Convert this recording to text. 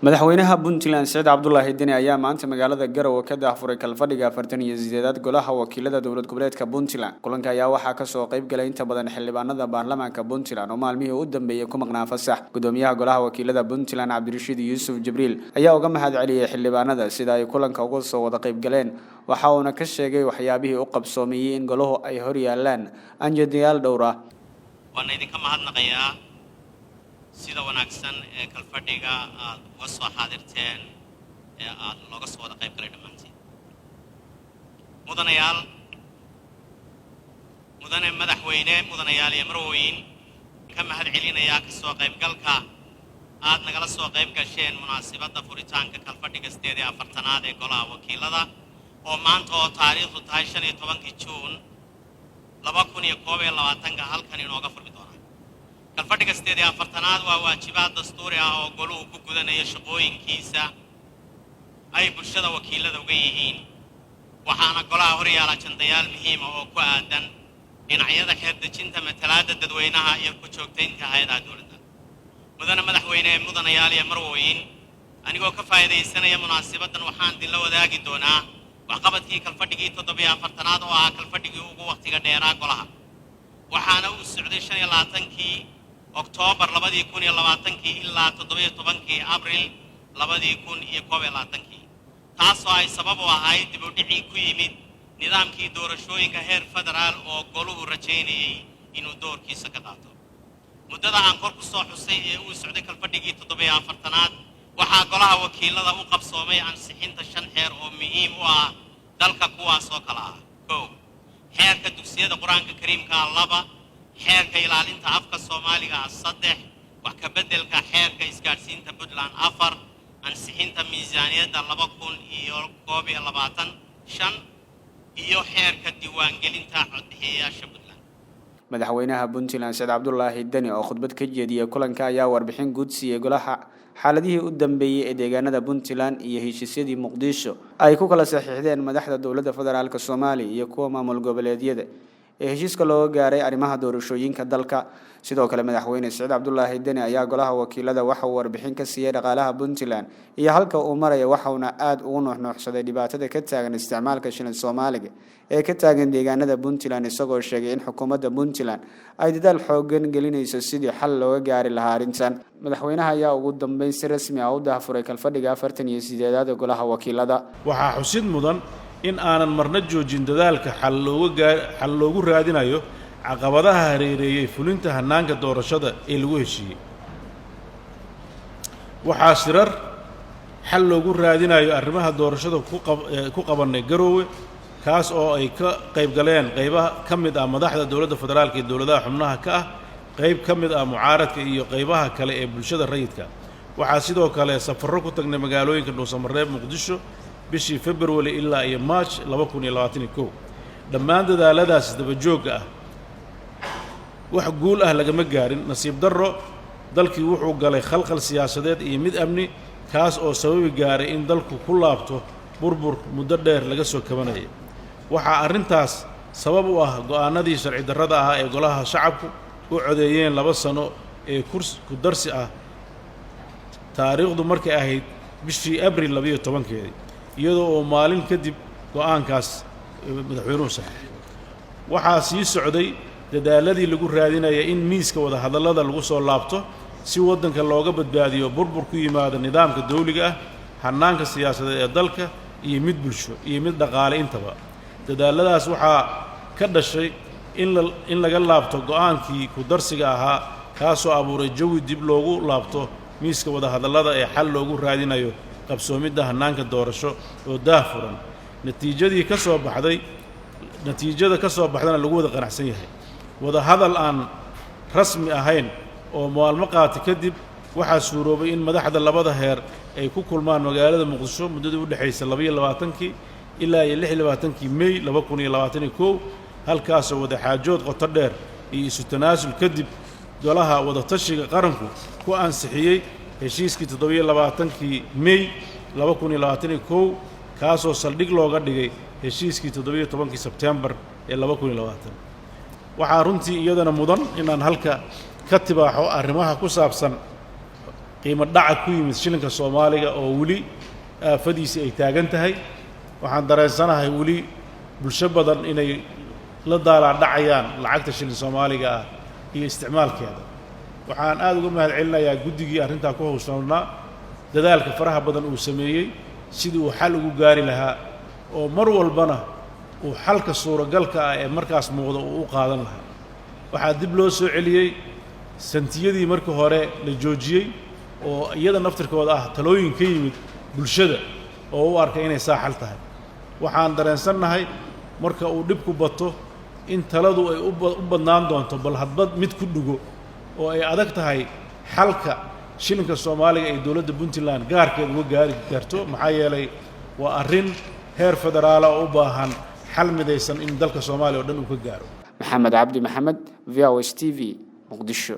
Madaxweynaha Puntland Siciid Cabdulaahi Deni ayaa maanta magaalada Garowe ka daahfuray kalfadhiga 48aad golaha wakiilada dowlad goboleedka Puntland. Kulanka ayaa waxaa kasoo qayb galay inta badan xildhibaanada baarlamaanka Puntland oo maalmihii u dambeeyey ku maqnaa fasax. Gudoomiyaha golaha wakiilada Puntland Cabdirashiid Yuusuf Jibriil ayaa uga mahad celiyey xildhibaanada sida ay kulanka uga soo wada qayb galeen, waxa uuna ka sheegay waxyaabihii u qabsoomeeyey in golahu ay hor yaalaan anjadayaal dhowr ah. Waana idinka mahadnaqayaa sida wanaagsan ee kalfadhiga aad uga soo xaadirteen ee aad looga soo wada qayb galay dhammaantiin. Mudanayaal, mudane madaxweyne, mudanayaal iyo marwooyin, ka mahad celinayaa ka soo qaybgalka aad nagala soo qayb gasheen munaasibadda furitaanka kalfadhiga 48aad ee golaha wakiilada oo maanta oo taariikhdu tahay 15-kii Juun 2021-ka halkan inooga furmi doona. Kalfadhiga 48aad waa waajibaad dastuuri ah oo goluhu ku gudanayo shaqooyinkiisa ay bulshada wakiilada uga yihiin, waxaana golaha hor yaala ajandayaal muhiima oo ku aadan dhinacyada xeerdejinta, matalaadda dadweynaha iyo ku joogtaynta hay-adaha dowladda. Mudane madaxweyne, mudanayaal iyo marwooyin, anigoo ka faa'iidaysanaya munaasibaddan, waxaan idinla wadaagi doonaa waxqabadkii kalfadhigii 47aad oo ahaa kalfadhigii ugu wakhtiga dheeraa golaha, waxaana uu socday 25-kii Oktoobar 2020-kii ilaa 17-kii Abril 2021-kii, taasoo ay sabab u ahayd dib u dhicii ku yimid nidaamkii doorashooyinka heer federaal oo goluhu rajaynayey inuu doorkiisa ka qaato. Muddada aan kor ku soo xusay ee uu socday kalfadhigii 47aad, waxaa golaha wakiilada u qabsoomay ansixinta shan xeer oo muhiim u ah dalka, kuwaas oo kale ah: kow, xeerka dugsiyada Qur-aanka Kariimka; laba, xeerka ilaalinta afka Soomaaliga; saddex, wax ka beddelka xeerka isgaadhsiinta Puntland; afar, ansixinta miisaaniyadda 2021; shan, iyo xeerka diiwaangelinta codbixiyayaasha Puntland. Madaxweynaha Puntland Saciid Cabdulaahi Deni oo khudbad ka jeediyey kulanka ayaa warbixin guud siiyey golaha xaaladihii u dambeeyey ee deegaanada Puntland iyo heshiisyadii Muqdisho ay ku kala saxiixdeen madaxda dowladda federaalka Soomaaliya iyo kuwa maamul goboleedyada ee heshiiska looga gaaray arrimaha doorashooyinka dalka. Sidoo kale, madaxweyne Siciid Cabdulaahi Deni ayaa golaha wakiilada waxa uu warbixin ka siiyey dhaqaalaha Puntland iyo halka uu maraya, waxauna aada ugu nuuxnuuxsaday dhibaatada ka taagan isticmaalka shilin Soomaaliga ee ka taagan deegaanada Puntland, isagoo sheegay in xukuumadda Puntland ay dadaal xoogan gelinayso sidii xal looga gaari lahaa arrintan. Madaxweynaha ayaa ugu dambeyn si rasmi ah u daahfuray kalfadhiga 48aad ee golaha wakiilada. Waxaa xusid mudan in aanan marna joojin dadaalka xal loogu raadinayo caqabadaha hareereeyey fulinta hannaanka doorashada ee lagu heshiiyey. Waxaa shirar xal loogu raadinayo arrimaha doorashada ku qabannay Garoowe, kaas oo ay ka qayb galeen qaybaha ka mid ah madaxda dowladda federaalka iyo dowladaha xubnaha ka ah, qayb ka mid ah mucaaradka iyo qaybaha kale ee bulshada rayidka. Waxaa sidoo kale safarro ku tagnay magaalooyinka Dhuusamareeb, Muqdisho bishii February ilaa iyo March 2021. Dhammaan dadaaladaas dabajoogga ah wax guul ah lagama gaarin. Nasiib darro, dalkii wuxuu galay khalkhal siyaasadeed iyo mid amni, kaas oo sababi gaaray in dalku ku laabto burbur muddo dheer laga soo kabanayay. Waxaa arrintaas sabab u ah go'aanadii sharci darrada ahaa ee golaha shacabku u codeeyeen 2 sano ee kurs ku darsi ah, taariikhdu markay ahayd bishii Abril 12-keedii, iyadoo oo maalin kadib go'aankaas madaxweynuhu saxeexay. Waxaa sii socday dadaaladii lagu raadinaya in miiska wadahadallada lagu soo laabto si waddanka looga badbaadiyo burbur ku yimaada nidaamka dawliga ah, hannaanka siyaasadeed ee dalka iyo mid bulsho iyo mid dhaqaale intaba. Dadaalladaas waxaa ka dhashay in laga laabto go'aankii ku darsiga ahaa, kaasoo abuuray jawi dib loogu laabto miiska wadahadallada ee xal loogu raadinayo qabsoomidda hannaanka doorasho oo daah furan, natiijadii ka soo baxday natiijada ka soo baxdana lagu wada qanacsan yahay. Wadahadal aan rasmi ahayn oo maalmo qaatay kadib, waxaa suuroobay in madaxda labada heer ay ku kulmaan magaalada Muqdisho muddadii u dhexaysa 22-kii ilaa iyo 26-kii Mey 2021, halkaasoo wadaxaajood qoto dheer iyo isu tanaasul kadib golaha wadatashiga qaranku ku ansixiyey heshiiskii 27-kii Mey 2021, kaasoo saldhig looga dhigay heshiiskii 17-kii Sebtembar ee 2020. Waxaa runtii iyadana mudan inaan halka ka tibaaxo arrimaha ku saabsan Qiimo dhaca ku yimid shilinka Soomaaliga oo weli aafadiisii ay taagan tahay. Waxaan dareensanahay weli bulsho badan inay la daalaa dhacayaan lacagta shilin Soomaaliga ah iyo isticmaalkeeda. Waxaan aada uga mahad celinayaa guddigii arrintaa ku hawshanaa, dadaalka faraha badan uu sameeyey sidii uu xal ugu gaari lahaa, oo mar walbana uu xalka suuragalka ah ee markaas muuqda uu u qaadan lahaa. Waxaa dib loo soo celiyey santiyadii markii hore la joojiyey, oo iyada naftirkooda ah talooyin ka yimid bulshada oo u arkay inay saa xal tahay. Waxaan dareensannahay marka uu dhibku bato in taladu ay u badnaan doonto bal hadbad mid ku dhugo, oo ay adag tahay xalka shilinka Soomaaliga ee dowladda Puntland gaarkeed uga gaari karto, maxaa yeelay waa arrin heer federaala oo u baahan xal midaysan in dalka Soomaaliya oo dhan uu ka gaaro. Maxamed Cabdi Maxamed, V O S TV, Muqdisho.